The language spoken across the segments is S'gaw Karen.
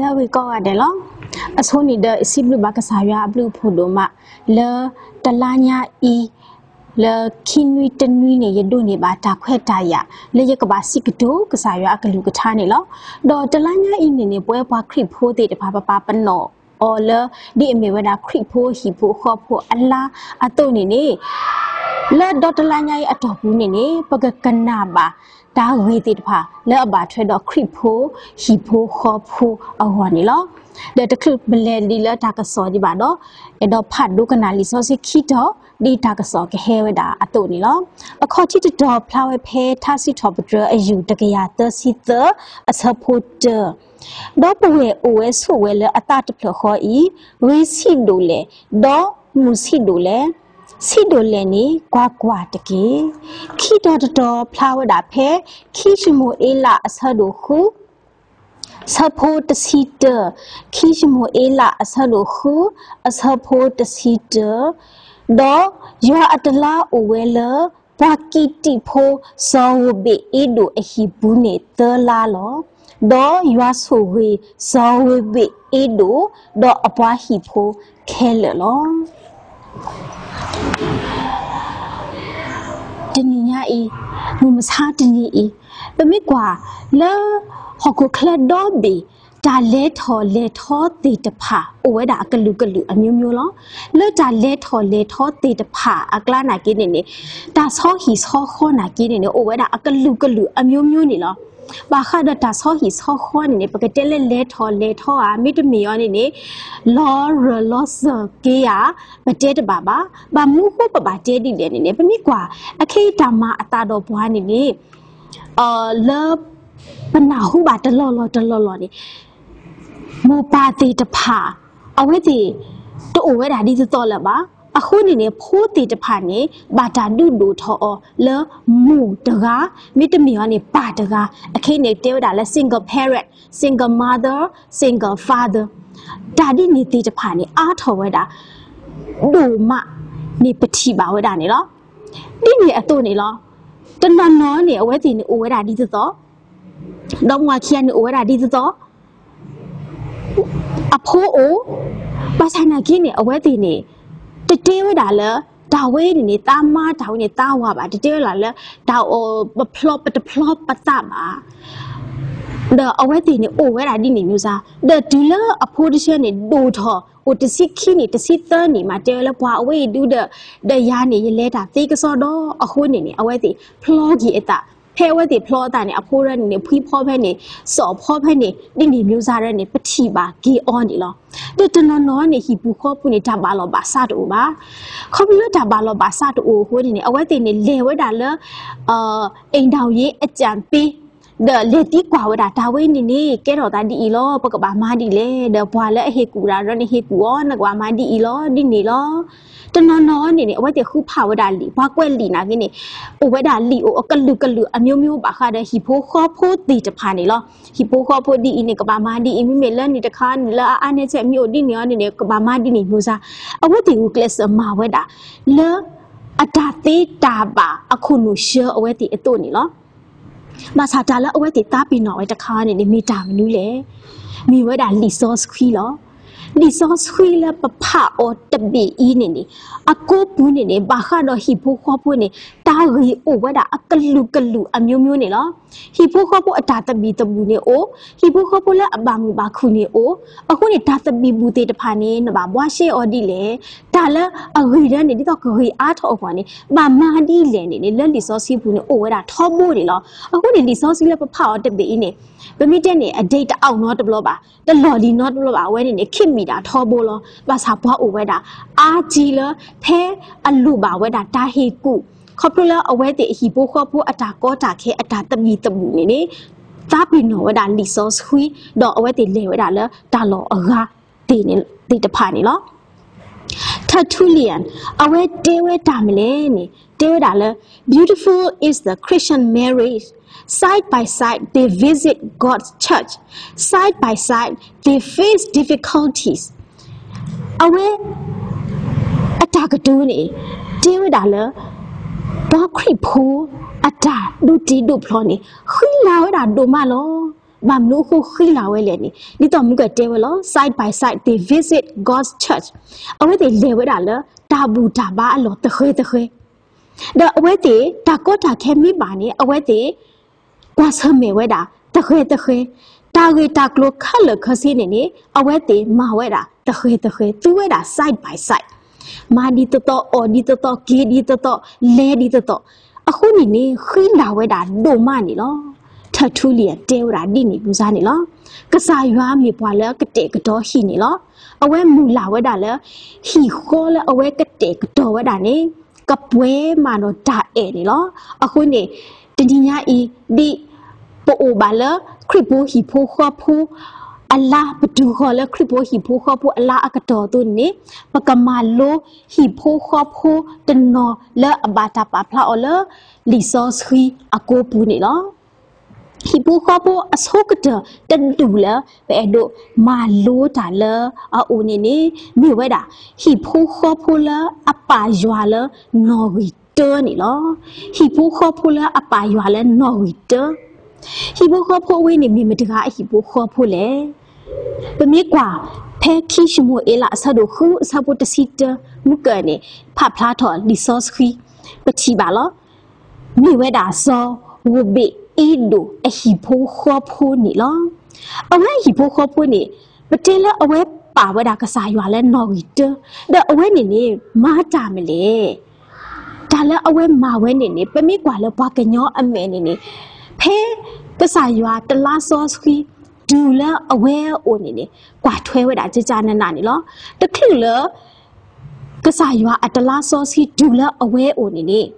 ဂ့ၤကိးဂၤဒဲးလီၤ. အဆိန့ၣ်ဒီး စံးဘျုးဘၣ်ကစၢ်ယွၤအဘျုးအဖှိၣ်ဒိၣ်မး လၢတလါညါအံၤ လၢခံနွံတနွံန့ၣ် ယဒိးန့ၢ်ဘၣ်တၢ်ခွဲးတၢ်ယာ် လၢယကဘၣ်စံးကတိၤကစၢ်ယွၤအကလုၢ်ကထါန့ၣ်လီၤ. ဒီးတလါညါအံၤန့ၣ်န့ၣ် ပဝဲပှၤခရံာ်ဖိသ့ၣ်တဖၣ် ပပာ်ပနီၣ်အီၤလၢ ဒ်အမ့ၢ်ဝဲဒၣ်ခရံာ်ဖိဟံၣ်ဖိဃီဖိအလါအသိးန့ၣ်န့ၣ် လၢဒီတလါညါအံၤအတီၢ်ပူၤန့ၣ်န့ၣ် ပကကနၣ်ဘၣ်တၢ်ဂ့ၢ်သ့ၣ်တဖၣ် လၢအဘၣ်ထွဲဒီးခရံာ်ဖိဟံၣ်ဖိဃီဖိအဂီၢ်န့ၣ်လီၤ. ဒီးတချုးပလဲၤလံလၢတၢ်ကစီၣ်ဒံးဘၣ်ဒီး အဲၣ်ဒိးဖးဒိကနၣ်လံာ်စီဆှံခံတီၤ ဒ်တၢ်ကစီၣ်ကဟဲဝဲဒၣ်အသိးန့ၣ်လီၤ. အခီၣ်ထံးတတီၤ ဖျါဝဲဖဲထါစံးထီၣ်ပတြၢၤအယူၢ်တကယၤသၢဆံသၢ အဆၢဖိတၢ ဒီပုၢ်ဝဲၢ်အိၣ်ဝဲဆိးဝဲလၢအသးတဖျၢၣ်ဃီအံၤ, ဂ့ၤဆံးဒိၣ်လဲၣ်, ဒီးမုာ်ဆံးဒိၣ်လဲၣ်, ဆံးဒိၣ်လဲၣ်န့ၣ် ကွၢ်ကွၢ်တက့ၢ်. ခံတီၤတတီၤ ဖျါဝဲဒၣ်ဖဲ ခံၡမူၤအ့လးအဆၢဒိၣ်ဃု ဆၢဖိတဆံတၢ, ခံၡမူၤအ့လးအဆၢဒိၣ်ဃု အဆၢဖိတဆံတၢ, ဒီးယွၤအတလါအိၣ်ဝဲလၢ ပှၤကံးတံာ်ဖိ စီၤဧိၤဘ့းအ့ဒိၣ်အဟံၣ်ပူၤန့ၣ်သၢလါလီၤ. ဒီးယွၤဆိၣ်ဂ့ၤ စီၤဧိၤဘ့းအ့ဒိၣ် ဒီးအပှၤဟံၣ်ဖိခဲလၢာ်လီၤ. တနံၤညါအံၤ, မုၢ်မဆါတနံၤအံၤ, ပမ့ၢ်ကွၢ်လၢ ဟီၣ်ခိၣ်ချၢဒီဘ့ၣ် တၢ်လဲၤထီၣ်လဲၤထီသ့ၣ်တဖၣ် အိၣ်ဝဲဒၣ်အကလုာ်ကလုာ်အမျိုးမျိုးလီၤ. လၢတၢ်လဲၤထီၣ်လဲၤထီသ့ၣ်တဖၣ်အကျါနာ်က့န့ၣ်န့ၣ်, တၢ်ဆီဟံၣ်ဆီဃီနာ်က့န့ၣ်န့ၣ် အိၣ်ဝဲဒၣ်အကလုာ်ကလုာ်အမျိုးမျိုးန့ၣ်လီၤ. ဘၣ်ဃးဒီးတၢ်ဆီဟံၣ်ဆီဃီန့ၣ်န့ၣ် ပကတဲလၢလဲၤထီၣ်လဲၤထီဧါ, မ့တမ့ၢ်အီၤန့ၣ်န့ၣ် လီၤရၢၢ်လီၤစၢၤက့ၤဧါ, ပတဲတဘၣ်ဘၣ်. ဘၣ်မနုၤဃိပဘၣ်တဲဒ်လဲၣ်န့ၣ်န့ၣ် ပမ့ၢ်ကွၢ် အခဲအံၤတၢ်မၤအသးဒီးပှၤန့ၣ်န့ၣ် လၢပနၢ်ဟူဘၣ်တလီၢ်လီၢ်တလီၢ်လီၢ်န့ၣ် မိၢ်ပၢ်သ့ၣ်တဖၣ် အဝဲသ့ၣ် တအိၣ်ဝဲဒၣ်ဒ်သိးသိးလၢၤဘၣ်. အဃိန့ၣ်န့ၣ် ဖိသ့ၣ်တဖၣ်န့ၣ် ဘၣ်တၢ်ဒုးဒိၣ်ထီၣ်အီၤလၢမိၢ်တဂၤ, မ့တမ့ၢ်အီၤန့ၣ် ပၢ်တဂၤ, အခဲအံၤန့ၣ် တဲဝဲဒၣ်လၢ single parent, single mother, single father, တၢ်ဒ်န့ၣ်သ့ၣ်တဖၣ်န့ၣ် အါထီၣ်ဝဲဒၣ် ဒိၣ်မးန့ၣ် ပထံၣ်ဘၣ်ဝဲဒၣ်န့ၣ်လီၤ. ဒ်န့ၣ်အသိးန့ၣ်လီၤ. တနီၤနီၤန့ၣ် အဝဲသ့ၣ်န့ၣ်အိၣ်ဝဲဒၣ်ဒ်သိးသိး, ဒီးမ့ၢ်ခံဂၤန့ၣ်အိၣ်ဝဲဒၣ်ဒ်သိးသိး, အဖိအိၣ်, ဘၣ်ဆၣ်နာ်က့န့ၣ် အဝဲသ့ၣ်န့ၣ် တတဲဝဲဒၣ်လၢ တၢ်ဝဲန့ၣ်န့ၣ် သးမါ, တၢ်ဝဲန့ၣ်သးဝၤဘၣ်, တတဲဝဲဒၣ်လၢ တၢ်အိၣ်ပဖျီပတဖျီပသးဘၣ်. ဒီးအဝဲသ့ၣ်န့ၣ်အိၣ်ဝဲဒၣ်ဒ်န့ၣ်မျိုးစါ, ဒီးတုၤလၢအဖိတဆၢန့ၣ် ဒိၣ်ထီၣ် အိၣ်တဆံခံနံၣ် တဆံသၢနံၣ် မ့ၢ်တဲဝဲလၢပှၤအဝဲအံၤဒုဒီး ဒီးယၤန့ၣ် ယလဲၤတၢ်သ့ကစီဒီအဃိန့ၣ်န့ၣ် အဝဲသ့ၣ်ဖျီက့ၤအသး, ဖဲအဝဲသ့ၣ်ဖျီအသးန့ၣ် အဖိရၢန့ၣ်န့ၣ် ဖှံဖီဖဲန့ၣ်, စီၣ်ဖီဖဲန့ၣ် ဒ်န့ၣ်မျိုးစါရၢန့ၣ် ပထံၣ်ဘၣ်က့ၤအီၤန့ၣ်လီၤ. ဒီးတနီၤနီၤန့ၣ် ဟံၣ်ပူၤဃီပူၤန့ၣ် တၢ်ဘၣ်လီၤဘၣ်စးတအိၣ်ဘၣ်. ခီဖျိလၢတၢ်ဘၣ်လီၤဘၣ်စးတအိၣ်အဃိန့ၣ်န့ၣ် အဝဲသ့ၣ်န့ၣ်လဲၤဝဲဒၣ်လၢ အိမ်ထောင်ရေးအကြံပေး ဒီးလဲၤသံကွၢ်ဝဲဒၣ် တၢ်ဝဲန့ၣ်န့ၣ် ကဲထီၣ်သးဒ်အံၤလီၤ, ပကဘၣ်မၤဒ်လဲၣ်, ဒီးပှၤလၢအဟ့ၣ်ကူၣ်တၢ်ရၢန့ၣ် ဟ့ၣ်ကူၣ်အီၤ, နကဘၣ်မၤဒ်အံၤလီၤ, ဒ်န့ၣ်လီၤ. တနီၤနီၤန့ၣ်န့ၣ် အဝဲသ့ၣ်ဃုဖးဝဲဒၣ်လံာ်, ပှၤကွဲးလံာ်နာ်က့န့ၣ် အိၣ်ဝဲဒၣ်လံာ်အိၣ်အကလုာ်ကလုာ်အမျိုးမျိုး ဘၣ်ဃးဒီးဟံၣ်ဖိဃီဖိသ့ၣ်တဖၣ်န့ၣ်လီၤ. ဟံၣ်ဖိဃီဖိဒ်အံၤန့ၣ် ကဘၣ်မၤဒ်အံၤ, မ့မ့ၢ်လၢန့ၣ်တခါန့ၣ် လၢအအါန့ၢ်ဆဲးမ့ၢ်အိၣ်ဒ်န့ၣ်အီၤန့ၣ်န့ၣ် ကဘၣ်မၤဒ်န့ၣ်မျိုးစါ, အဝဲသ့ၣ်ဂုာ်ကျဲးစၢးမၤဝဲဒၣ် လၢ အတၢ်သ့တၢ်ဘၣ်အခိၣ်နူာ်ဆှၢအဝဲသ့ၣ်အသိးန့ၣ်လီၤ. ဘၣ်ဆၣ်တၢ်လၢအဝဲသ့ၣ်သးပ့ၤနီၣ်ဝဲတခါန့ၣ်န့ၣ် မ့ၢ်တၢ်မနုၤလဲၣ်. မ့ၢ်ဝဲဒၣ်လံာ်စီဆှံလီၤ. လံာ်စီဆှံလၢပဖးအီၤတဘ့ၣ်အံၤန့ၣ်န့ၣ် အကိးပူၤန့ၣ်န့ၣ် ဘၣ်ဃးဒီးဟံၣ်ဖိဃီဖိန့ၣ် တၢ်ဂ့ၢ်အိၣ်ဝဲဒၣ်အကလုာ်ကလုာ်အမျိုးမျိုးန့ၣ်လီၤ. ဟံၣ်ဖိဃီဖိအတၢ်သဘံၣ်သဘုၣ်န့ၣ်အိၣ်, ဟံၣ်ဖိဃီဖိလၢအဘၣ်မုာ်ဘၣ်ခုၣ်န့ၣ်အိၣ်, အဃိန့ၣ် တၢ်သဘံၣ်ဘုၣ်သ့ၣ်တဖၣ်န့ၣ် နဘၣ်ဘှါရှဲအီၤဒ်လဲၣ်, တၢ်လၢအဂ့ၤဒၢန့ၣ် ဒ်သိးကဂ့ၤအါထီၣ်အဂီၢ်န့ၣ် ဘၣ်မၤဒ်လဲၣ်န့ၣ်န့ၣ် လၢလံာ်စီဆှံပူၤန့ၣ် အိၣ်ဝဲဒၣ်ထီဘိန့ၣ်လီၤ. အဃိန့ၣ် လံာ်စီဆှံလၢပဖးအီၤတဘ့ၣ်အံၤန့ၣ် ပမ့ၢ်တဲန့ၣ် အဒ့တအီၣ်နီတဘျီဘၣ်, တလီၢ်လံၤနီတဘျီဘၣ်, အဝဲန့ၣ်န့ၣ် ခ့မံၣ်ဒၣ်ထီဘိလီၤ. ဘၣ်ဆၣ်ပှၤအိၣ်ဝဲဒၣ် အါကံလၢ ဖဲအလိၣ်ဘၣ်ဝဲဒၣ်တၢ်ဟ့ၣ်ကူၣ်, ခီဖျိလၢအဝဲသ့ၣ်အဟံၣ်ဖိဃီဖိအတၢ်ကီတၢ်ခဲအတၢ်သဘံၣ်သဘုၣ်န့ၣ်န့ၣ် သးပ့ၤနီၣ်ဝဲဒၣ်လံာ်စီဆှံ, ဒီးအဝဲသ့ၣ်လဲၤဝဲဒၣ်လၢတၢ်လီၢ်အဂၤသ့ၣ်တဖၣ်န့ၣ်လီၤ. Tertullian အဝဲတဲဝဲတၢ်မနုၤလဲၣ်န့ၣ် တဲဝဲဒၣ်လၢ Beautiful is the Christian marriage. Side by side, they visit God's church. Side by side, they face difficulties. အဝဲ အတၢ်ကတိၤန့ၣ် တဲဝဲဒၣ်လၢ ပှၤခရံာ်ဖိအတၢ်ဒိးတ့ဒိးဖျီန့ၣ် ဃံလၤဝဲဒၣ်ဒိၣ်မးလီၤ. ဘၣ်မနုၤအဃိဃံလၤဝဲလဲၣ်န့ၣ် ဒ်သိးမုၢ်ကတဲဝဲလီၤ side by side they visit God's church အဝဲသ့ၣ်လဲၤဝဲဒၣ်လၢတၢ်ဘူၣ်တၢ်ဘါအလီၢ်တဃဲတဃဲ ဒီးအဝဲသ့ၣ်တၢ်ကီတၢ်ခဲမ့ၢ်ဘၣ်န့ၣ် အဝဲသ့ၣ် ကွၢ်ဆၢၣ်မဲာ်ဝဲဒၣ်တဃဲတဃဲ, တၢ်ဂ့ၢ်တၢ်ကျိၤခဲလၢာ်ခဲဆ့န့ၣ်န့ၣ် အဝဲသ့ၣ်မၤဝဲဒၣ်တဃဲတဃဲ, သူဝဲဒၣ် side by side မၤဒ်သိးသိး အီၣ်ဒ်သိးသိး က့ၤဒ်သိးသိး လဲၤဒ်သိးသိး, အဃိန့ၣ်န့ၣ် ဃံလၤဝဲဒၣ်ဒိၣ်မးန့ၣ်လီၤ. Tertullian တဲဝဲဒၣ်ဒ်န့ၣ်ပူၤစါန့ၣ်လီၤ. ကစၢ်ယွၤမ့ၢ်ပှၤလၢကတဲာ်ကတီၤဟံၣ်န့ၣ်လီၤ. အဝဲမုၢ်လၢ်ဝဲဒၣ်လၢ ဟံၣ်ဃီလၢအဝဲကတဲာ်ကတီၤဝဲဒၣ်န့ၣ် ကပှဲၤမးဒီးတၢ်အဲၣ်န့ၣ်လီၤ. အဃိန့ၣ် တနံၤညါအံၤ ဒ်ပအိၣ်ဘၣ်လၢခရံာ်ဖိဟံၣ်ဖိဃီဖိအလါ, ပတုၤဃီၤလၢခရံာ်ဖိဟံၣ်ဖိဃီဖိအလါအကတီၢ်အသိးန့ၣ်န့ၣ် ပကမၤလိဟံၣ်ဖိဃီဖိတနီၤလၢအဘၣ်တၢ်ပာ်ဖျါအီၤလၢလံာ်စီဆှံအကိပူၤန့ၣ်လီၤ. ဟံၣ်ဖိဃီဖိအဆိကတၢၢ်တဒူၣ်လၢ ပအဲၣ်ဒိးမၤလိတၢ်လၢအအိၣ်န့ၣ်န့ၣ် မ့ၢ်ဝဲဒၣ် ဟံၣ်ဖိဃီဖိလၢအပာ်ယွၤလၢနီၣ်ဂံၢ်တၢန့ၣ်လီၤ. ဟံၣ်ဖိဃီဖိလၢအပာ်ယွၤလၢနီၣ်ဂံၢ်တၢ. ဟံၣ်ဖိဃီဖိအဝဲန့ၣ်မ့ၢ်မတၤတဂၤအဟံၣ်ဖိဃီဖိလဲၣ်. ပမ့ၢ်ကွၢ်ဖဲခံၡမူၤအ့လး အဆၢဒိၣ်ဃု အဆၢဖိတဆံတၢ မုၢ်ကၢၢ်န့ၣ် ဖးဖျါထီၣ်လံာ်စီဆှံ ပထံၣ်ဘၣ်လီၤ. မ့ၢ်ဝဲဒၣ်စီၤဧိၤဘ့းအ့ဒိၣ်အဟံၣ်ဖိဃီဖိန့ၣ်လီၤ. အဝဲအဟံၣ်ဖိဃီဖိန့ၣ် ပတဲလၢအဝဲပာ်ဝဲဒၣ်ကစၢ်ယွၤလၢနီၣ်ဂံၢ်တၢ, ဒီးအဝဲန့ၣ်န့ၣ် မၤတၢ်မနုၤလဲၣ်. တၢ်လၢအဝဲမၤဝဲန့ၣ်န့ၣ် ပမ့ၢ်ကွၢ်လၢပှၤကညီအမဲာ်န့ၣ်န့ၣ် ဖဲကစၢ်ယွၤတလါစီဆှံတုၤလၢအဝဲအအိၣ်န့ၣ်န့ၣ် ကွၢ်ထွဲဝဲဒၣ်ကကနနးန့ၣ်လီၤ. တချုးလၢ ကစၢ်ယွၤအတလါစီဆှံတုၤလၢအဝဲအအိၣ်န့ၣ်န့ၣ်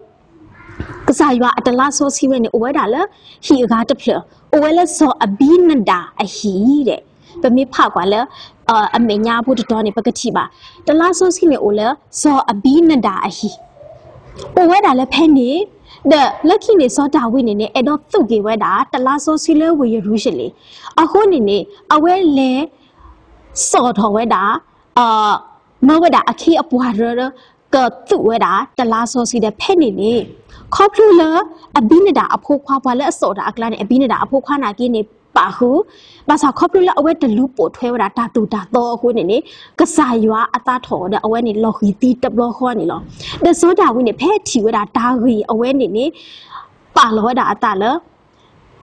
ကစၢ်ယွၤအတလါစီဆှံဝဲန့ၣ် အိၣ်ဝဲဒၣ်လၢဟံၣ်အဂၤတဖျၢၣ်, အိၣ်ဝဲလၢစီၤအဘံနဒၤအဟံၣ်ဒီး ပမ့ၢ်ဖးကွၢ်လၢ အမဲာ်ညါဖိတတီၤန့ၣ် ပကထံၣ်ဘၣ် တလါစီဆှံန့ၣ်အိၣ်လၢစီၤအဘံနဒၤအဟံၣ်, အိၣ်ဝဲဒၣ်လၢဖဲန့ၣ်, ဒီးလၢခံန့ၣ် စီၤဒၤဝံးန့ၣ်န့ၣ် အဲၣ်ဒိးသူၣ်က့ၤဝဲဒၣ် တလါစီဆှံလၢဝ့ၢ်ယရူၤၡလ့ၣ်, အဃိန့ၣ်န့ၣ် အဝဲလဲၤ စိာ်ထီၣ်ဝဲဒၣ် မၢဝဲဒၣ်အခ့အပှၤရၢ ကသူၣ်ဝဲဒၣ်တလါစီဆှံဒီး ဖဲန့ၣ်န့ၣ် ခီဖျိလၢအဘံနဒၤအဖိခွါ ပှၤလၢအစိာ်တၢ်အကျါန့ၣ် အဘံနဒၤအဖိခွါနာ်က့န့ၣ် ပာ်ဃုာ်, ဘၣ်ဆၣ်ခီဖျိလၢအဝဲတလူၤပိာ်ထွဲဝဲဒၣ်တၢ်သိၣ်တၢ်သီအဃိန့ၣ်န့ၣ် ကစၢ်ယွၤအသးထီၣ်အီၤဒီး အဝဲန့ၣ်လီၤဃံၤသံတဘျီဃီန့ၣ်လီၤ. ဒီးစီၤဒၤဝံးန့ၣ် ဖဲထံၣ်ဝဲဒၣ်တၢ်ဂ့ၢ်အဝဲန့ၣ်န့ၣ် ပာ်လီၤဝဲဒၣ်အသးလၢ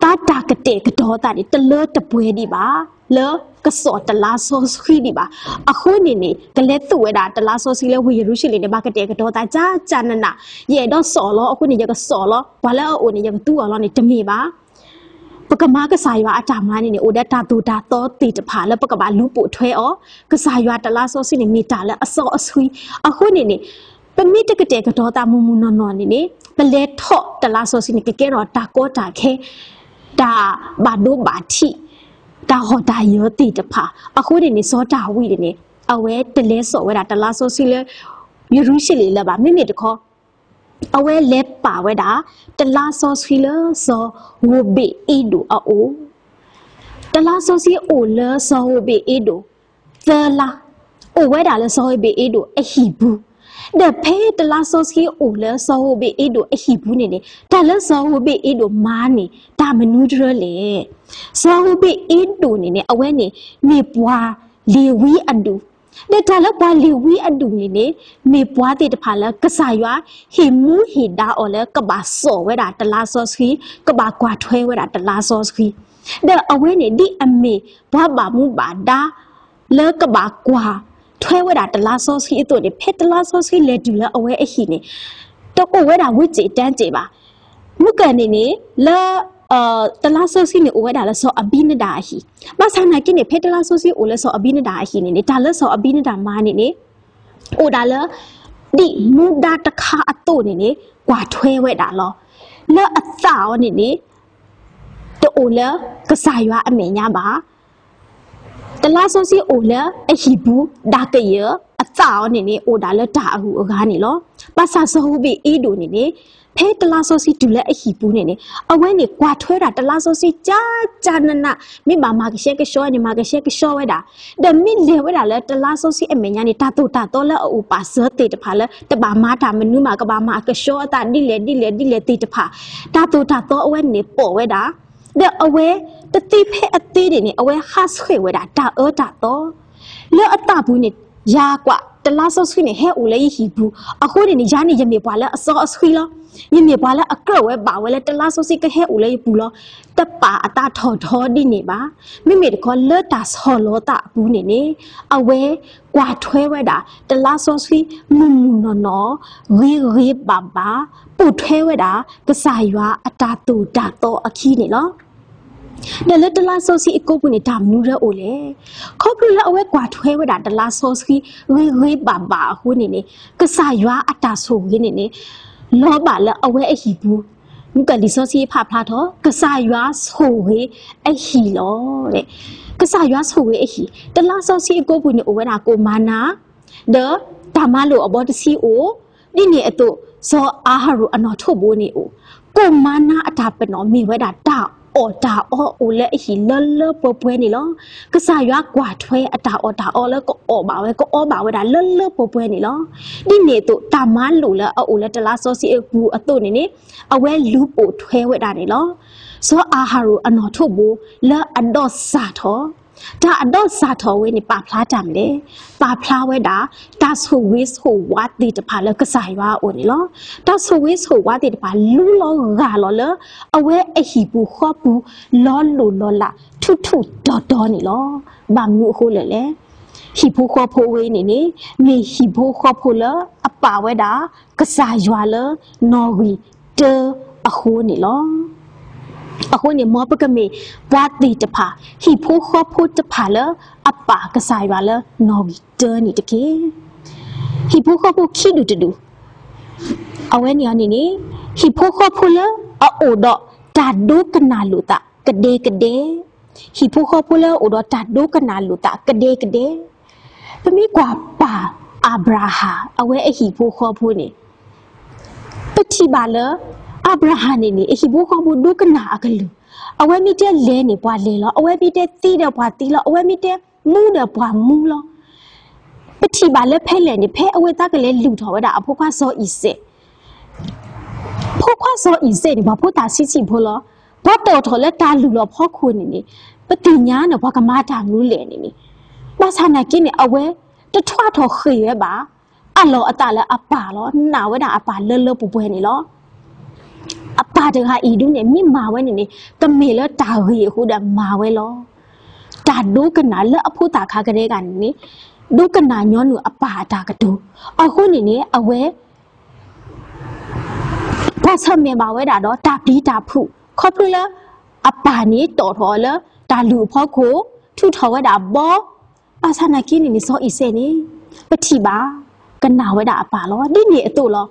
သးတၢ်ကတဲာ်ကတီၤအသးန့ၣ် တလၢတပှဲၤဒံးဘၣ် လၢကစိာ်တလါစီဆှံဒံးဘၣ်. အဃိန့ၣ်န့ၣ် ကလဲၤသူၣ်ဝဲဒၣ်တလါစီဆှံလၢဝ့ၢ်ယရူၤၡလ့ၣ်န့ၣ် ဘၣ်ကတဲာ်ကတီၤသးကကနနး, ယအဲၣ်ဒိးစိာ်လီၤ အဃိန့ၣ် ယကစိာ်လီၤ, ပှၤလၢအအိၣ်န့ၣ် ယကသူအီၤလီၤန့ၣ် တမ့ၢ်ဘၣ်. ပကမၤကစၢ်ယွၤအတၢ်မၤန့ၣ်န့ၣ် အိၣ်ဒီးတၢ်သိၣ်တၢ်သီသ့ၣ်တဖၣ်လၢပကဘၣ်လူၤပိာ်ထွဲအီၤ, ကစၢ်ယွၤတလါစီဆှံန့ၣ် မ့ၢ်တၢ်လၢအစီအဆှံ, အဃိန့ၣ်န့ၣ် ပမ့ၢ်တကတဲာ်ကတီၤသးမုၢ်မုၢ်နီၢ်နီၢ်န့ၣ်န့ၣ် ပလဲၤထီၣ်တလါစီဆှံန့ၣ် ကကဲထီၣ်တၢ်ကီတၢ်ခဲ, တၢ်ဘၣ်ဒိဘၣ်ထံး, တၢ်ဟီၣ်တၢ်ယၢၤသ့ၣ်တဖၣ်, အဃိန့ၣ်န့ၣ် စီၤဒၤဝံးန့ၣ်န့ၣ် အဝဲတလဲၤစိာ်ဝဲဒၣ်တလါစီဆှံလၢ ယရူၤၡလ့ၣ်လၢၤဘၣ်, မ့မ့ၢ်တခီ အဝဲလဲၤပာ်ဝဲဒၣ် တလါစီဆှံလၢစီၤဧိၤဘ့းအ့ဒိၣ်အအိၣ်, တလါစီဆှံအိၣ်လၢစီၤဧိၤဘ့းအ့ဒိၣ် သၢလါ, အိၣ်ဝဲဒၣ်လၢစီၤဧိၤဘ့းအ့ဒိၣ်အဟံၣ်ပူၤ, ဒီးဖဲတလါစီဆှံအိၣ်လၢစီၤဧိၤဘ့းအ့ဒိၣ်အဟံၣ်ပူၤန့ၣ်န့ၣ် တၢ်လၢစီၤဧိၤဘ့းအ့ဒိၣ်မၤန့ၣ် တၢ်မနုၤတရၢလဲၣ်. စီၤဧိၤဘ့းအ့ဒိၣ်န့ၣ်န့ၣ် အဝဲန့ၣ် မ့ၢ်ပှၤလ့ၤဝံအဒူၣ်, ဒီးတၢ်လၢပှၤလ့ၤဝံအဒူၣ်န့ၣ်န့ၣ် မ့ၢ်ပှၤသ့ၣ်တဖၣ်လၢကစၢ်ယွၤဟ့ၣ်မူဟ့ၣ်ဒါအီၤလၢကဘၣ်စိာ်ဝဲဒၣ်တလါစီဆှံ, ကဘၣ်ကွၢ်ထွဲဝဲဒၣ်တလါစီဆှံ, ဒီးအဝဲန့ၣ်ဒ်အမ့ၢ်ပှၤဘၣ်မူဘၣ်ဒါ လၢကဘၣ်ကွၢ်ထွဲဝဲဒၣ်တလါစီဆှံအသိးန့ၣ် ဖဲတလါစီဆှံလဲၤတုၤလၢအဝဲအဟံၣ်န့ၣ် တအိၣ်ဝဲဒၣ်ဝ့စ့ၣ်တၢစ့ၣ်ဘၣ်. မုၢ်ကၢၢ်န့ၣ်န့ၣ် လၢ တလါစီဆှံန့ၣ် အိၣ်ဝဲဒၣ်လၢစီၤအဘံနဒၤအဟံၣ်, ဘၣ်ဆၣ်နာ်က့န့ၣ် ဖဲတလါစီဆှံအိၣ်လၢစီၤအဘံနဒၤအဟံၣ်န့ၣ်န့ၣ် တၢ်လၢစီၤအဘံနဒၤမၤန့ၣ်န့ၣ် အိၣ်ဒၣ်လၢ ဒ်မူဒါတခါအသိးန့ၣ်န့ၣ် ကွၢ်ထွဲဝဲဒၣ်လီၤ. လၢအသးအီၤန့ၣ်န့ၣ် တအိၣ်လၢကစၢ်ယွၤအမဲာ်ညါဘၣ်. တလါစီဆှံအိၣ်လၢအဟံၣ်ပူၤ ဒၣ်ကယၢၢ် အသးအီၤန့ၣ်န့ၣ် အိၣ်ဒၣ်လၢတၢ်အဂုၤအဂၤန့ၣ်လီၤ. ဘၣ်ဆၣ်စီၤဧိၤဘ့းအ့ဒိၣ်န့ၣ်န့ၣ် ဖဲတလါစီဆှံတုၤလၢအဟံၣ်ပူၤန့ၣ်န့ၣ် အဝဲန့ၣ်ကွၢ်ထွဲဒၣ်တလါစီဆှံ ကကနနး, မ့ၢ်ဘၣ်မၤကဆှဲကဆှီန့ၣ် မၤကဆှဲကဆှီဝဲဒၣ်, ဒီးမ့ၢ်လဲၤဝဲဒၣ်လၢတလါစီဆှံအမဲာ်ညါန့ၣ် တၢ်သိၣ်တၢ်သီလၢအအိၣ်ပာ်စၢၤသ့ၣ်တဖၣ်လၢ တဘၣ်မၤတၢ်မနုၤမး ကဘၣ်မၤအကဆှီအသးဒ်လဲၣ်ဒ်လဲၣ်ဒ်လဲၣ်သ့ၣ်တဖၣ်, တၢ်သိၣ်တၢ်သီအဝဲန့ၣ်ပိာ်ဝဲဒၣ် ဒီးအဝဲတသ့ဖဲအသ့န့ၣ်န့ၣ် အဝဲဟးဆှဲးဝဲဒၣ်တၢ်အၢတၢ်သီ လၢအသးပူၤန့ၣ် ယၤကွၢ်တလါစီဆှံန့ၣ် ဟဲအိၣ်လၢယဟံၣ်ပူၤ, အဃိန့ၣ်န့ၣ် ယၤန့ၣ် ယမ့ၢ်ပှၤလၢအစီအဆှံလီၤ. ယမ့ၢ်ပှၤလၢအကြၢးဝဲဘၣ်ဝဲလၢတလါစီဆှံကဟဲအိၣ်လၢယပူၤလီၤ. တပာ်အသးထီၣ်ထီဒ်န့ၣ်ဘၣ်. မ့မ့ၢ်တခီ လၢတၢ်ဆီၣ်လီၤသးအပူၤန့ၣ်န့ၣ် အဝဲကွၢ်ထွဲဝဲဒၣ် တလါစီဆှံ မုၢ်မုၢ်နီၢ်နီၢ် ဂ့ၤဂ့ၤဘၣ်ဘၣ် ပိာ်ထွဲဝဲဒၣ် ကစၢ်ယွၤအတၢ်သိၣ်တၢ်သီအခံန့ၣ်လီၤ. ဒီးလၢတလါစီဆှံအကိာ်ပူၤန့ၣ် တၢ်မနုၤလၢအိၣ်လဲၣ်. ခီဖျိလၢအဝဲကွၢ်ထွဲဝဲဒၣ်တလါစီဆှံ ဂ့ၤဂ့ၤဘၣ်ဘၣ်အဃိန့ၣ်န့ၣ် ကစၢ်ယွၤအတၢ်ဆိၣ်ဂ့ၤန့ၣ်န့ၣ် လီၤဘၣ်လၢအဝဲအဟံၣ်ပူၤ, မုၢ်ကလံာ်စီဆှံဖးဖျါထီၣ် ကစၢ်ယွၤဆိၣ်ဂ့ၤအဟံၣ်လီၤ. ကစၢ်ယွၤဆိၣ်ဂ့ၤအဟံၣ်, တလါစီဆှံအကိာ်ပူၤန့ၣ် အိၣ်ဝဲဒၣ်ကိၣ်မၤနၤ ဒီးတၢ်မၤလိာ်အဘီတဆံအိၣ်, ဒ်န့ၣ်အသိး စီၤအၤဟရိၣ်အနီၣ်ထိးဘိန့ၣ်အိၣ်, ကိၣ်မၤနၤအတၢ်ပနီၣ်မ့ၢ်ဝဲဒၣ်တၢ်အီၣ်တၢ်အီအိၣ်လၢအဟံၣ်လၢလၢပှဲၤပှဲၤန့ၣ်လီၤ. ကစၢ်ယွၤကွၢ်ထွဲအတၢ်အီၣ်တၢ်အီလၢကအီၣ်ဘၣ်ဝဲ ကအီဘၣ်ဝဲဒၣ်လၢလၢပှဲၤပှဲၤန့ၣ်လီၤ. ဒ်န့ၣ်အသိး တၢ်မၤလိာ်လၢအအိၣ်လၢတလါစီဆှံအပူၤအသိးန့ၣ်န့ၣ် အဝဲလူၤပိာ်ထွဲဝဲဒၣ်န့ၣ်လီၤ. စီၤအၤဟရိၣ်အနီၣ်ထိးဘိလၢအဒီးစၢ်ထီၣ် တၢ်အဒီးစၢ်ထီၣ်ဝဲန့ၣ် ပာ်ဖျါတၢ်မနုၤလဲၣ်. ပာ်ဖျါဝဲဒၣ် တၢ်ဆိၣ်ဂ့ၤဆိၣ်ဝါသ့ၣ်တဖၣ်လၢကစၢ်ယွၤအအိၣ်န့ၣ်လီၤ. တၢ်ဆိၣ်ဂ့ၤဆိၣ်ဝါသ့ၣ်တဖၣ် လူလီၤဂၢ်လီၤလၢ အဝဲအဟံၣ်ပူၤဃီပူၤ လီၤလိၢ်လီၤလး ထူးထူးတီၤတီၤန့ၣ်လီၤ. ဘၣ်မနုၤအဃိလဲၣ်လဲၣ်. ဟံၣ်ဖိဃီဖိဝဲအံၤန့ၣ်န့ၣ် မ့ၢ်ဟံၣ်ဖိဃီဖိလၢအပာ်ဝဲဒၣ် ကစၢ်ယွၤလၢနီၣ်ဂံၢ်တၢအဃိန့ၣ်လီၤ. အဃိန့ၣ် မ်ပကမ့ၢ်ပှၤသ့ၣ်တဖၣ် ဟံၣ်ဖိဃီဖိတဖၣ်လၢအပာ်ကစၢ်ယွၤလၢနီၣ်ဂံၢ်တၢန့ၣ်တက့ၢ်. ဟံၣ်ဖိဃီဖိခံဒူၣ်တဒူၣ်, အဝဲန့ၣ်န့ၣ်န့ၣ် ဟံၣ်ဖိဃီဖိလၢအအိၣ်ဒီးတၢ်ဒိကနၣ်လိာ်သးကဒဲကဒဲ, ဟံၣ်ဖိဃီဖိလၢအအိၣ်ဒီးတၢ်ဒိကနၣ်လိာ်သးကဒဲကဒဲ, ပမ့ၢ်ကွၢ်ပၢ်အၤဘြၤဟၣ် အဝဲအဟံၣ်ဖိဃီဖိန့ၣ် ပထံၣ်ဘၣ်လၢ အၤဘြၤဟၣ်န့ၣ်န့ၣ် အဟံၣ်ဖိဃီဖိဒိကနၣ်အကလုၢ်, အဝဲမ့ၢ်တဲလဲၤန့ၣ် ပှၤလဲၤလီၤ, အဝဲမ့ၢ်တဲသံဒီးပှၤသံလီၤ, အဝဲမ့ၢ်တဲမူဒီးပှၤမူလီၤ. ပထံၣ်ဘၣ်လၢဖဲလဲၣ်န့ၣ် ဖဲအဝဲသ့ၣ်ကလဲၤလုၢ်ထီၣ်ဝဲဒၣ်အဖိခွါစီၤအံၤစဲး ဖိခွါစီၤအံၤစဲးန့ၣ် ပှၤဖိသၣ်ဆံးဆံးဖိလီၤ. ပှၤတီၣ်ထီၣ်လၢတၢ်လုၢ်လီၤဖီခိၣ်န့ၣ်န့ၣ် ပသ့ၣ်ညါန့ၣ် ပှၤကမၤတၢ်မနုၤလဲၣ်န့ၣ်န့ၣ်, ဘၣ်ဆၣ်နာ်က့န့ၣ် အဝဲတထွါထီၣ်ဃ့ၢ်ဝဲဘၣ် အးလီၤအသးလၢအပၢ်လီၤ. နာ်ဝဲဒၣ်အပၢ်လၢလၢပှဲၤပှဲၤန့ၣ်လီၤ. အပၢ်တဂၤအံၤဒုန့ၣ် မ့ၢ်မၤဝဲန့ၣ်န့ၣ် ကမ့ၢ်လၢတၢ်ဂ့ၤအဃိဒီးမၤဝဲလီၤ. တၢ်ဒိကနၣ်လၢအဖိသၣ်ခါကဒဲကဒဲန့ၣ်န့ၣ် ဒိကနၣ်ညီနုၢ်အပၢ်အတၢ်ကတိၤ, အဃိန့ၣ်န့ၣ် အဝဲ ပှၤဆၢၣ်မဲာ်ဘၣ်ဝဲဒၣ်ဒီးတၢ်ပျံၤတၢ်ဖုး ခီဖျိလၢ အပၢ်န့ၣ်တီၣ်ထီၣ်အီၤလၢတၢ်လုၢ်အဖီခိၣ်, ထုးထီၣ်ဝဲဒၣ်ဘီ, ဘၣ်ဆၣ်နာ်က့န့ၣ်န့ၣ် စီၤအံၤစဲးန့ၣ် ပထံၣ်ဘၣ် ကနၣ်ဝဲဒၣ်အပၢ်လီၤ. ဒ်န့ၣ်အသိးလီၤ.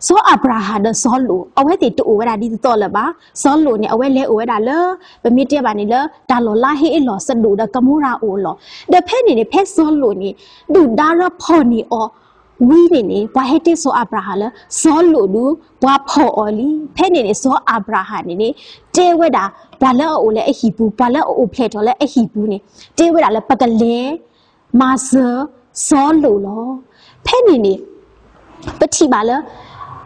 စီၤအၤဘြၤဟၣ်ဒီးစီၤလိာ် အဝဲသ့ၣ်တအိၣ်ဝဲဒၣ်ဒ်သိးသိးလၢၤဘၣ်. စီၤလိာ်န့ၣ် အဝဲလဲၤအိၣ်ဝဲဒၣ်လၢ ပမ့ၢ်တဲဘၣ်န့ၣ်လၢ တၢ်လီၢ်လါဟ့အလီၢ် စဒိၣ်ဒီးကမိရၤအအိၣ်အလီၢ်, ဒီးဖဲန့ၣ်န့ၣ် ဖဲစီၤလိာ်န့ၣ် ဒုၣ်ဒါရၢဖီၣ်န့ၢ်အီၤ ဝံၤန့ၣ်န့ၣ် ပှၤဟဲတဲစီၤအၤဘြၤဟၣ်လၢ စီၤလိာ်ဒုး ပှၤဖီၣ်အီၤလံ. ဖဲန့ၣ်န့ၣ် စီၤအၤဘြၤဟၣ်န့ၣ်န့ၣ် တဲဝဲဒၣ် ပှၤလၢအအိၣ်လၢအဟံၣ်ပူၤ ပှၤလၢအအိၣ်ဖျဲၣ်ထီၣ်လၢအဟံၣ်ပူၤန့ၣ် တဲဝဲဒၣ်လၢပကလဲၤ မၤစၢၤစီၤလိာ်လီၤ. ဖဲန့ၣ်န့ၣ် ပထံၣ်ဘၣ်လၢ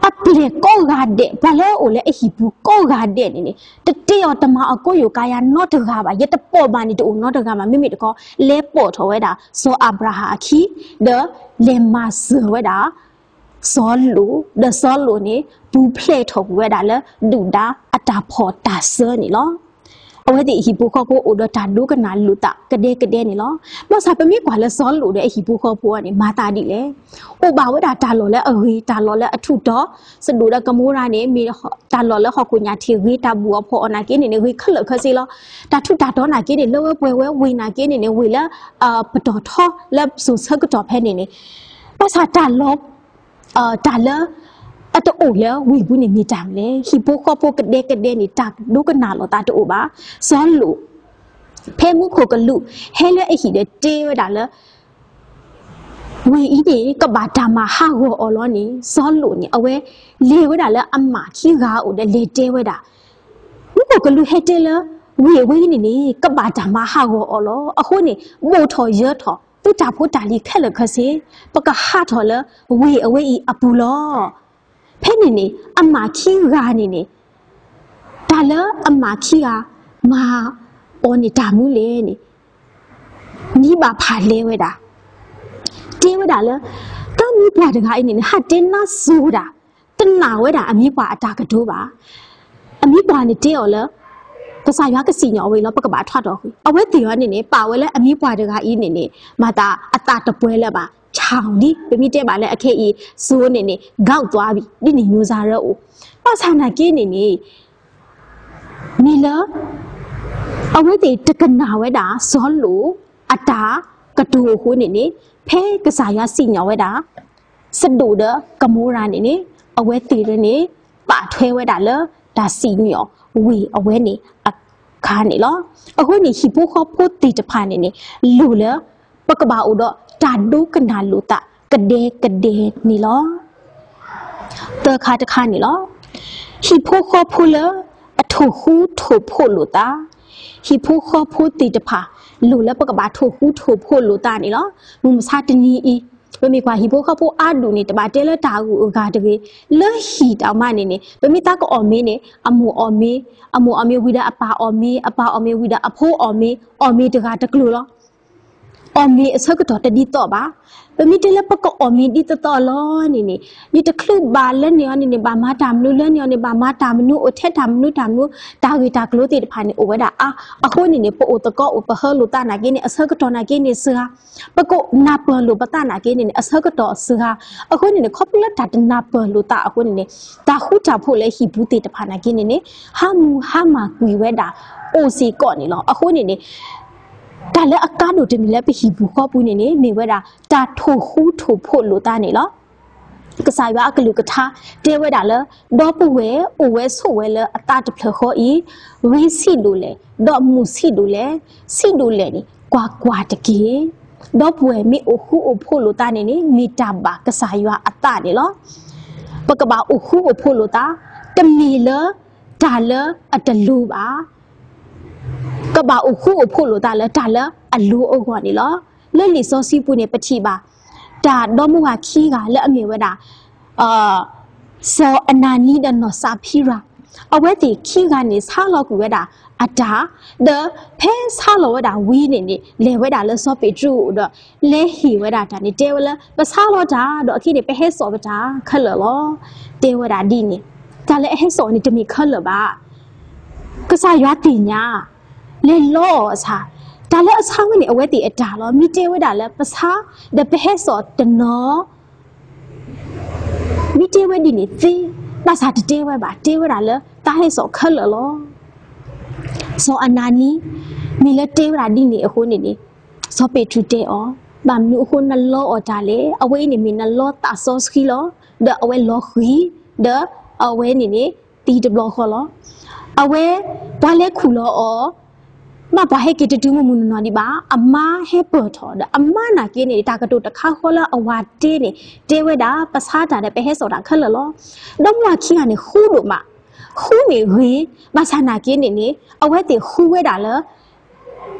အပျဲၢ်ကိးဂၤဒဲး ပှၤလၢအအိၣ်လၢအဟံၣ်ပူၤကိးဂၤဒဲးန့ၣ်န့ၣ် တတဲအီၤတမၤအီၤကိးယိာ်ကါယါနီတဂၤဘၣ်, ယတပိာ်ဘၣ်န့ၣ်တအိၣ်နီတဂၤဘၣ်. မ့မ့ၢ်တခီ လဲၤပိာ်ထီၣ်ဝဲဒၣ် စီၤအၤဘြၤဟၣ်အခံ ဒီးလဲၤမၤစၢၤဝဲဒၣ် စီၤလိာ်, ဒီးစီၤလိာ်န့ၣ် ပူၤဖျဲးထီၣ်ကွံာ်ဝဲဒၣ်လၢ ဒုၣ်ဒါအတၢ်ဖီၣ်တၢ်စၢန့ၣ်လီၤ. အဝဲသ့ၣ်အဟံၣ်ဖိဃီဖိအိၣ်ဒီးတၢ်ဒိကနၣ်လိာ်သးကဒဲကဒဲန့ၣ်လီၤ. ဘၣ်ဆၣ်ပမ့ၢ်ကွၢ်လၢစီၤလိာ်ဒီးအဟံၣ်ဖိဃီဖိအံၤန့ၣ် မၤသးဒ်လဲၣ်. အိၣ်ဘၣ်ဝဲဒၣ်တၢ်လီၢ်လၢအဂ့ၤ, တၢ်လီၢ်လၢအထူးတီၤ, စဒိၣ်ဒီးကမိရၤန့ၣ် မ့ၢ်တၢ်လီၢ်လၢဟီၣ်ခိၣ်ညၣ်ထံးဂ့ၤ, တၢ်ဘူၣ်အီၤဖီၣ်အီၤနာ်က့န့ၣ်န့ၣ် ဂ့ၤခဲလၢာ်ခဲဆ့လီၤ. တၢ်ထူးတၢ်တီၤနာ်က့န့ၣ် လၢဝဲပှဲၤဝဲဝ့ၢ်နာ်က့န့ၣ်န့ၣ် ဝ့ၢ်လၢ ပတီၢ်ထီလၢစိၤဆၢကတီၢ်ဖဲန့ၣ်န့ၣ်, ဘၣ်ဆၣ်တၢ်လီၢ် တၢ်လၢ အတအိၣ်လၢဝ့ၢ်ပူၤန့ၣ်မ့ၢ်တၢ်မနုၤလဲၣ်. ဟံၣ်ဖိဃီဖိကဒဲကဒဲန့ၣ် တၢ်ဒိကနၣ်လိာ်သးတအိၣ်ဘၣ်. စီၤလိာ် ဖဲမူခိၣ်ကလူးဟဲလၢအဟံၣ်ဒီးတဲဝဲဒၣ်လၢ ဝ့ၢ်အံၤန့ၣ် ကဘၣ်တၢ်မၤဟးဂီၤအီၤလီၤန့ၣ် စီၤလိာ်န့ၣ် အဝဲလဲၤဝဲဒၣ်လၢအမၢ်ခံဂၤအအိၣ်ဒီးလဲၤတဲဝဲဒၣ် မူခိၣ်ကလူးဟဲတဲလၢ ဝ့ၢ်အဝဲအံၤန့ၣ်န့ၣ် ကဘၣ်တၢ်မၤဟးဂီၤအီၤလီၤ. အဃိန့ၣ် ဘိၣ်ထီၣ်ယၢၤထီၣ် သုတၢ်ဖိတၢ်လံၤခဲလၢာ်ခဲဆ့ ပကဟးထီၣ်လၢဝ့ၢ်အဝဲအံၤအပူၤလီၤ. ဖဲန့ၣ်န့ၣ် အမၢ်ခံဂၤန့ၣ်န့ၣ် တၢ်လၢအမၢ်ခံဂၤ မၤအီၤန့ၣ်တၢ်မနုၤလဲၣ်န့ၣ် နံၤဘၣ်ဖးလဲဝဲဒၣ်, တဲဝဲဒၣ်လၢ တၢ်မံပှၢ်တဂၤအံၤန့ၣ်န့ၣ် ဟးတဲနါစိၤဒၣ်, တနာ်ဝဲဒၣ်အမံပှၢ်အတၢ်ကတိၤဘၣ်. အမံပှၢ်န့ၣ်တဲအီၤလၢ ကစၢ်ယွၤကစံၣ်ညီၣ်ဝဲလီၤ ပကဘၣ်ထွါထီၣ်ဃုာ်. အဝဲသ့ၣ်အီၤန့ၣ်န့ၣ် ပာ်ဝဲလၢအမံပှၢ်တဂၤအံၤန့ၣ်န့ၣ် မၤသးအသးတပှဲၤလၢၤဘၣ်, ဆၣ်ဒ် ပမ့ၢ်တဲဘၣ်လၢအခဲအံၤ စိၤန့ၣ်န့ၣ် ဂီၢ်သွါဘံၣ် ဒ်န့ၣ်ညိၤစၢ်ရၢအိၣ်, ဘၣ်ဆၣ်နာ်က့န့ၣ်န့ၣ် မ့ၢ်လၢ အဝဲသ့ၣ်တကနၣ်ဝဲဒၣ် စီၤလိာ်အတၢ်ကတိၤအဃိန့ၣ်န့ၣ် ဖဲကစၢ်ယွၤစံၣ်ညီၣ်ဝဲဒၣ် စဒိၣ်ဒီးကမိရၤန့ၣ်န့ၣ် အဝဲသ့ၣ်န့ၣ်န့ၣ် ပာ်ထွဲဝဲဒၣ်လၢတၢ်စံၣ်ညီၣ်ဝ့ၢ်အဝဲန့ၣ်အခါန့ၣ်လီၤ. အဃိန့ၣ် ဟံၣ်ဖိဃီဖိသ့ၣ်တဖၣ်န့ၣ်န့ၣ် လိၣ်လၢ ပကဘၣ်အိၣ်ဒီးတၢ်ဒိကနၣ်လိာ်သးကဒဲကဒဲန့ၣ်လီၤ. သၢခါတခါန့ၣ်လီၤ. ဟံၣ်ဖိဃီဖိလၢအထိၣ်ဃူထိၣ်ဖိးလိာ်သး, ဟံၣ်ဖိဃီဖိသ့ၣ်တဖၣ် လိၣ်လၢပကဘၣ်ထိၣ်ဃူထိၣ်ဖိးလိာ်သးန့ၣ်လီၤ. မုၢ်မဆါတနံၤအံၤ ပမ့ၢ်ကွၢ်ဟံၣ်ဖိဃီဖိအါဒူၣ်န့ၣ် တဘၣ်တဲလၢတၢ်ဂုၤအဂၤတဂ့ၤ, လၢဟံၣ်တၢ်မါန့ၣ်န့ၣ် ပမ့ၢ်သးကအီၣ်မ့ၤန့ၣ် အမိၢ်အီၣ်မ့ၤ, အမိၢ်အီၣ်မ့ၤဝံၤဒီးအပၢ်အီၣ်မ့ၤ, အပၢ်အီၣ်မ့ၤဝံၤဒီးအဖိအီၣ်မ့ၤ, အီၣ်မ့ၤတဂၤတကျိၤလီၤ. အီၣ်မ့ၤအဆၢကတီၢ်တဒ်သိးဘၣ်. ပမ့ၢ်တဲလၢပကအီၣ်မ့ၤဒ်သိးသိးလီၤန့ၣ်န့ၣ် ယတချုးဘၣ်လၢန့ၣ်အီၤန့ၣ်န့ၣ် ဘၣ်မၤတၢ်မနုၤ, လၢန့ၣ်အီၤန့ၣ် ဘၣ်မၤတၢ်မနုၤ, အိၣ်ထဲတၢ်မနုၤတၢ်မနုၤ, တၢ်ဂ့ၢ်တၢ်ကျိၤသ့ၣ်တဖၣ်န့ၣ် အိၣ်ဝဲဒၣ်အါ. အဃိန့ၣ်န့ၣ် ပအိၣ်သကိးအိၣ်ပဟၢလိာ်သးနာ်က့န့ၣ် အဆၢကတီၢ်နာ်က့န့ၣ်စှၤ, ပကနၢ်ပၢၢ်လိာ်ပသးနာ်က့န့ၣ်န့ၣ် အဆၢကတီၢ်စှၤ. အဃိန့ၣ်န့ၣ် ခီဖျိလၢတၢ်တနၢ်ပၢၢ်လိာ်သးအဃိန့ၣ်န့ၣ် တၢ်ဃူတၢ်ဖိးလၢဟံၣ်ပူၤသ့ၣ်တဖၣ်နာ်က့န့ၣ်န့ၣ် ဟးမူဟးမၢ်ကွံာ်ဝဲဒၣ်အိၣ်စ့ၢ်ကီးန့ၣ်လီၤ. အဃိန့ၣ်န့ၣ် တၢ်လၢအကါဒိၣ်တမံၤလၢပဟံၣ်ပူၤဃီပူၤန့ၣ်န့ၣ် မ့ၢ်ဝဲဒၣ် တၢ်ထိၣ်ဃူထိၣ်ဖိးလိာ်သးန့ၣ်လီၤ. ကစၢ်ယွၤအကလုၢ်ကထါတဲဝဲဒၣ်လၢ ဒီပုၢ်ဝဲၢ်အိၣ်ဝဲဆိးဝဲလၢအသးတဖျၢၣ်ဃီအံၤ, ဂ့ၤဆံးဒိၣ်လဲၣ်, ဒီးမုာ်ဆံးဒိၣ်လဲၣ်, ဆံးဒိၣ်လဲၣ်န့ၣ် ကွၢ်ကွၢ်တက့ၢ်. ဒီပုၢ်ဝဲၢ်မ့ၢ်အိၣ်ဃူအိၣ်ဖိးလိာ်သးန့ၣ်န့ၣ် မ့ၢ်တၢ်ဘၣ်ကစၢ်ယွၤအသးန့ၣ်လီၤ. ပကဘၣ်အိၣ်ဃူအိၣ်ဖိးလိာ်သး, တမ့ၢ်လၢတၢ်လၢအတလိၤဘၣ်. ကဘၣ်အိၣ်ဃူအိၣ်ဖိးလိာ်သးလၢတၢ်လၢအလိၤအဂီၢ်န့ၣ်လီၤ. လၢလံာ်စီဆှံပူၤန့ၣ် ပထံၣ်ဘၣ် တၢ်ဒီမါဝၤခံဂၤလၢအမ့ၢ်ဝဲဒၣ် စီၤအနၤနံဒီးနီၢ်စးဖံရၤ, အဝဲသ့ၣ်ခံဂၤန့ၣ်ဆါလီၤကွံာ်ဝဲဒၣ်အတၢ်, ဒီးဖဲဆါလီၤဝဲဒၣ်ဝံၤန့ၣ်န့ၣ် လဲၤဝဲဒၣ်လၢစီၤပ့းတရူးအအိၣ်ဒီး လဲၤဟ့ၣ်ဝဲဒၣ်တၢ်န့ၣ် တဲဝဲလၢ ပဆါလီၤတၢ်ဒီးအခဲအံၤန့ၣ် ပဟဲစိာ်ပတၢ်ခဲလၢာ်လီၤ. တဲဝဲဒၣ်ဒ်န့ၣ်, တၢ်လၢအဟဲစိာ်န့ၣ်တမ့ၢ်ခဲလၢာ်ဘၣ်. ကစၢ်ယွၤသ့ၣ်ညါ လဲၤလီအီၤအဆၣ်, တၢ်လၢအဆါဝဲန့ၣ် အဝဲသ့ၣ်အတၢ်လီၤ. မ့ၢ်တဲဝဲဒၣ်လၢပဆါ ဒီးပဟဲစိာ်တနီၤ မ့ၢ်တဲဝဲဒ်န့ၣ်သ့, ဘၣ်ဆၣ်တတဲဝဲဘၣ်, တဲဝဲဒၣ်လၢသးဟဲစိာ်ခဲလၢာ်လီၤ. စီၤအနၤနံ မ့ၢ်လၢတဲဝဲဒၣ်ဒ်န့ၣ်အဃိန့ၣ်န့ၣ် စီၤပ့းတရူးတဲအီၤ, ဘၣ်မနုၤအဃိနလီအီၤတၢ်လဲၣ်. အဝဲအံၤန့ၣ်မ့ၢ်နလီသးစီဆှံလီၤ. ဒီးအဝဲလီၤဃံၤ, ဒီးအဝဲန့ၣ်န့ၣ် သံတဘျီဃီလီၤ. အဝဲ ပှၤလဲၤခူၣ်လီၤအီၤ ဘၣ်ပှၤဟဲက့ၤတတုၤမုၢ်မုၢ်နီၢ်နီၢ်ဒံးဘၣ်, အမါဟဲပၢၢ်ထီၣ်ဒီး အမါနာ်က့န့ၣ် တၢ်ကတိၤတခါဃီလၢအဝၤတဲန့ၣ် တဲဝဲဒၣ် ပဆါတၢ်ဒီး ပဟဲစိာ်တၢ်ခဲလၢာ်လီၤ. ဒီမါဝၤခံဂၤန့ၣ် ဃူဒိၣ်မး, ဃူန့ၢ်ဂ့ၤ, ဘၣ်ဆၣ်နာ်က့န့ၣ်န့ၣ် အဝဲသ့ၣ်ဃူဝဲဒၣ်လၢ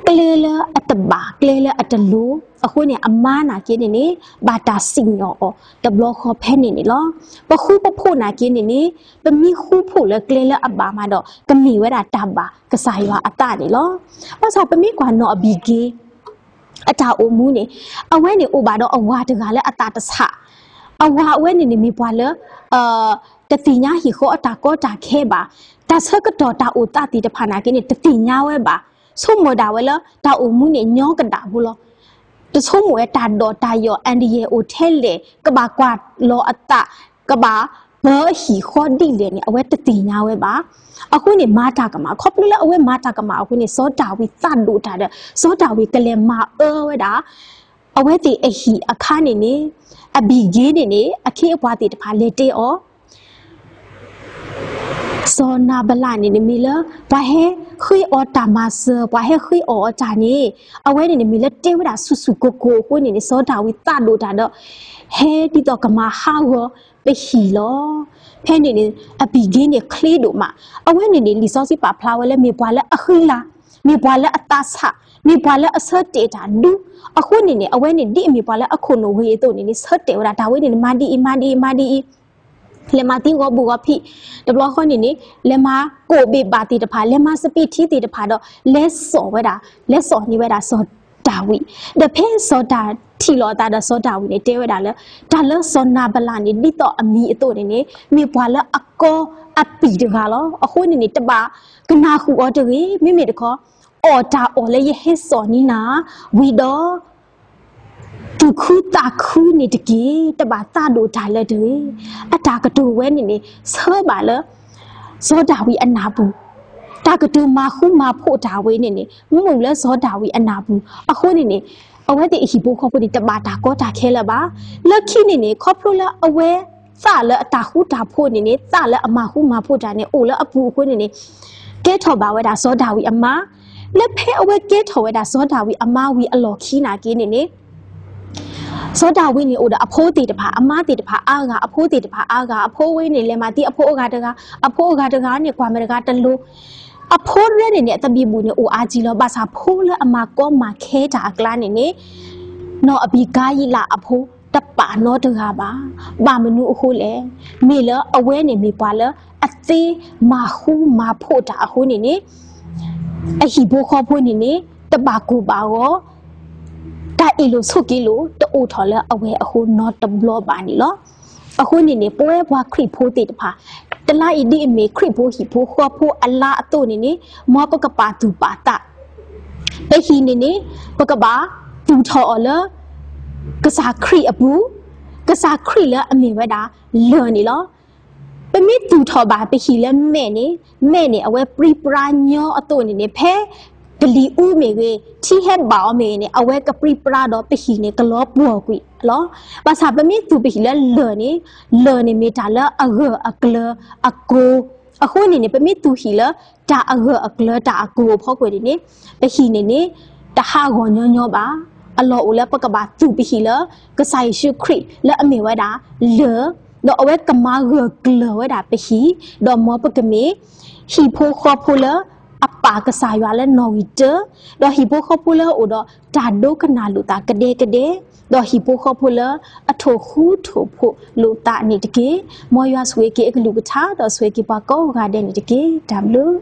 ကျဲလၢအတဘၣ်, ကျဲလၢအတလိၤ, အဃိန့ၣ် အမါနာ်က့န့ၣ်န့ၣ် ဘၣ်တၢ်စံၣ်ညီၣ်အီၤတဘျီဃီဖဲန့ၣ်န့ၣ်လီၤ. ပဃူပဖိးနာ်က့န့ၣ်န့ၣ် ပမ့ၢ်ဃူဖိးလၢကျဲလၢအဘၣ်မးဒီး ကမ့ၢ်ဝဲဒၣ်တၢ်ဘၣ်ကစၢ်ယွၤအသးန့ၣ်လီၤ. ဘၣ်ဆၣ်ပမ့ၢ်ကွၢ်နီၢ်အဘံၤက့ အတၢ်အိၣ်မူန့ၣ် အဝဲန့ၣ်အိၣ်ဘၣ်ဒီးအဝၤတဂၤလၢအသးတဆး, အဝၤအဝဲန့ၣ်န့ၣ်မ့ၢ်ပှၤလၢ တသ့ၣ်ညါဟံၣ်ဃီအတၢ်ကီတၢ်ခဲဘၣ်, တၢ်ဆၢကတီၢ်တၢ်အိၣ်သးသ့ၣ်တဖၣ်နာ်က့န့ၣ် တသ့ၣ်ညါဝဲဘၣ်, ဆိကမိၣ်ဒၣ်ဝဲလၢတၢ်အိၣ်မူန့ၣ်ညီကဒၣ်ဖိလီၤ. တဆိကမိၣ်ဝဲတၢ်ဒိၣ်တၢ်ယိာ် အန္တရာယ် အိၣ်ထဲလဲၣ်, ကဘၣ်ကွၢ်လီၤအသး, ကဘၣ်ပၢဟံၣ်ဃီဒ်လဲၣ်န့ၣ် အဝဲတသ့ၣ်ညါဝဲဘၣ်. အဃိန့ၣ်မၤတၢ်ကမၣ်, ခီဖျိလၢအဝဲမၤတၢ်ကမၣ်အဃိန့ၣ် စီၤဒၤဝံးသးဒိၣ်တၢ်ဒီး စီၤဒၤဝံးကလဲၤမၤအၢဝဲဒၣ် အဝဲသ့ၣ်အဟံၣ်အခါန့ၣ်န့ၣ် အဘံၤက့န့ၣ်န့ၣ် အခ့အပှၤသ့ၣ်တဖၣ်လဲၤတဲအီၤ စီၤနၤဘလးန့ၣ်န့ၣ်မ့ၢ်လၢ ပှၤဟဲဃ့အီၤတၢ်မၤစၢၤ, ပှၤဟဲဃ့အီၤအတၢ်န့ၣ် အဝဲန့ၣ်န့ၣ်မ့ၢ်လၢတဲဝဲဒၣ်ဆူၣ်ဆူၣ်ကိၢ်ကိၢ်အဃိန့ၣ်န့ၣ် စီၤဒၤဝံးသးဒိၣ်တၢ်ဒီး ဟဲဒ်သိးကမၤဟးဂီၤပဟံၣ်လီၤ. ဖဲန့ၣ်န့ၣ် အဘံၤက့န့ၣ်ချ့ဒိၣ်မး, အဝဲန့ၣ်န့ၣ် လံာ်စီဆှံပာ်ဖျါဝဲလၢမ့ၢ်ပှၤလၢအဃံလၤ, မ့ၢ်ပှၤလၢအသးဆး, မ့ၢ်ပှၤလၢအဆၢတဲာ်တၢ်ဒူ, အဃိန့ၣ်န့ၣ် အဝဲန့ၣ်ဒ်အမ့ၢ်ပှၤလၢအခိၣ်နူာ်ဂ့ၤအသိးန့ၣ်န့ၣ် ဆၢတဲာ်ဝဲဒၣ်တၢ်ဝဲန့ၣ်န့ၣ် မၤဒ်အံၤ မၤဒ်အံၤ မၤဒ်အံၤ လဲၤမၤသံဂီၤဘူၣ်ဂီၤဖံး, တဘျီဃီန့ၣ်န့ၣ် လဲၤမၤကိၣ်ဘ့ၣ်ဘၣ်သ့ၣ်တဖၣ်, လဲၤမၤစပံးထံသ့ၣ်တဖၣ်ဒီး လဲၤစိာ်ဝဲဒၣ်, လဲၤစိာ်န့ၢ်ဝဲဒၣ်စီၤဒၤဝံး, ဒီးဖဲစီၤဒၤထံၣ်လိာ်အသးဒီးစီၤဒၤဝံးန့ၣ် တဲဝဲဒၣ်လၢ တၢ်လၢစီၤနၤဘလးန့ၣ် ဒ်သိးအမံၤအသိးန့ၣ်န့ၣ် မ့ၢ်ပှၤလၢအကီအပံာ်တဂၤလီၤ. အဃိန့ၣ်န့ၣ် တဘၣ်ကနၢ်ဟူအီၤတဂ့ၤ, မ့မ့ၢ်တခီ အီၣ်တၢ်အီၣ်လၢယဟဲစိာ်န့ၢ်နၤဝံၤဒီး သူၣ်ခုသးခုန့ၣ်တက့ၢ်, တဘၣ်သးဒိၣ်တၢ်လၢၤတဂ့ၤ. အတၢ်ကတိၤဝဲန့ၣ်န့ၣ် ဆၢဘၣ်လၢ စီၤဒၤဝံးအနၢ်ပူၤ, တၢ်ကတိၤမၤဃူမၤဖိးတၢ်ဝဲန့ၣ်န့ၣ် မုာ်လၢစီၤဒၤဝံးအနၢ်ပူၤ. အဃိန့ၣ်န့ၣ် အဝဲသ့ၣ်အဟံၣ်ဖိဃီဖိန့ၣ် တဘၣ်တၢ်ကီတၢ်ခဲလၢၤဘၣ်. လၢခံန့ၣ်န့ၣ် ခီဖျိလၢအဝဲသးလၢအတၢ်ဃူတၢ်ဖိးန့ၣ်န့ၣ် သးလၢအမၤဃူမၤဖိးတၢ်န့ၣ် အိၣ်လၢအပူၤအဃိန့ၣ်န့ၣ် ကဲထီၣ်ဘၣ်ဝဲဒၣ်စီၤဒၤဝံးအမါ. လၢဖဲအဝဲကဲထီၣ်ဝဲဒၣ်စီၤဒၤဝံးအမါဝံၤအလီၢ်ခံနာ်က့န့ၣ်န့ၣ် စီၤဒၤဝံးန့ၣ်အိၣ်ဒီးအဖိသ့ၣ်တဖၣ်, အမါသ့ၣ်တဖၣ်အါဂၤ, အဖိသ့ၣ်တဖၣ်အါဂၤ, အဖိဝဲန့ၣ် လဲၤမၤသံအဖိအဂၤတဂၤ, အဖိအဂၤတဂၤန့ၣ် ကွၢ်မဲာ်တဂၤတလိၤ, အဖိရဲန့ၣ်န့ၣ် အသဘံၣ်ဘုၣ်န့ၣ်အိၣ်အါကံလီၤ. ဘၣ်ဆၣ်ဖိလၢအမၤကီမၤခဲတၢ်အကျါန့ၣ်န့ၣ် နီၢ်အဘံကါယံလးအဖိ တပာ်နီတဂၤဘၣ်. ဘၣ်မနုၤအဃိလဲၣ်, မ့ၢ်လၢအဝဲန့ၣ်မ့ၢ်ပှၤလၢအသ့မၤဃူမၤဖိးတၢ်အဃိန့ၣ်န့ၣ် အဟံၣ်ဖိဃီဖိန့ၣ်န့ၣ် တဘၣ်ကိၢ်ဘၣ်ဂီၤ, တၢ်အ့ၣ်လိာ်ဆိးက့လိာ် တအိၣ်ထီၣ်လၢအဝဲအဃိနီတဘျီဘၣ်န့ၣ်လီၤ. အဃိန့ၣ်န့ၣ် ပဝဲပှၤခရံာ်ဖိသ့ၣ်တဖၣ် တလါအံၤဒ်အမ့ၢ်ခရံာ်ဖိဟံၣ်ဖိဃီဖိအလါအသိးန့ၣ်န့ၣ် မ်ပကပာ်သူၣ်ပာ်သး ပဟံၣ်န့ၣ်န့ၣ် ပကဘၣ်သူၣ်ထီၣ်အီၤလၢ ကစၢ်ခရံာ်အပူၤ, ကစၢ်ခရံာ်လၢအမ့ၢ်ဝဲဒၣ်လၢၢ်န့ၣ်လီၤ. ပမ့ၢ်သူၣ်ထီၣ်ဘၣ်ပဟံၣ်လၢမဲးန့ၣ်, မဲးန့ၣ် အဝဲပြံပြါညီအသိးန့ၣ်န့ၣ် ဖဲကလံၤအူမ့ၢ်ဂ့ၤ, ထံဟဲဘၣ်အီၤမ့ၢ်ဂ့ၤန့ၣ် အဝဲကပြံပြါဒီးပဟံၣ်န့ၣ် ကလီၤပှီၢ်ကွံာ်လီၤ. ဘၣ်ဆၣ်ပမ့ၢ်သူၣ်ပဟံၣ်လၢလၢၢ်န့ၣ်, လၢၢ်န့ၣ်မ့ၢ်တၢ်လၢအဂၢၢ်အကျၢၤအကိၤ, အဃိန့ၣ်န့ၣ် ပမ့ၢ်သူၣ်ဟံၣ်လၢတၢ်အဂၢၢ်အကျၢၤတၢ်အကိၤအဖီခိၣ်န့ၣ်န့ၣ် ပဟံၣ်န့ၣ်န့ၣ် တဟးဂီၤညီညီဘၣ်. အလီၢ်အိၣ်လၢပကဘၣ်သူၣ်ပဟံၣ်လၢ ကစၢ်ယ့ၣ်ၡူးခရံာ်လၢအမ့ၢ်ဝဲဒၣ်လၢၢ်, ဒီးအဝဲကမၤဂၢၢ်ကျၢၤဝဲဒၣ်ပဟံၣ်, ဒီးမ်ပကမ့ၢ် ဟံၣ်ဖိဃီဖိလၢအပာ်ကစၢ်ယွၤလၢနီၣ်ဂံၢ်တၢ, ဒီးဟံၣ်ဖိဃီဖိလၢအအိၣ်ဒီးတၢ်ဒိကနၣ်လိာ်သးကဒဲကဒဲ, ဒီးဟံၣ်ဖိဃီဖိလၢအထိၣ်ဃူထိၣ်ဖိးလိာ်သးန့ၣ်တက့ၢ်. မ်ယွၤဆိၣ်ဂ့ၤက့ၤအကလုၢ်ကထါ ဒီးဆိၣ်ဂ့ၤက့ၤပှၤကိးဂၤဒဲးန့ၣ်တက့ၢ်. တၢ်ဘျုး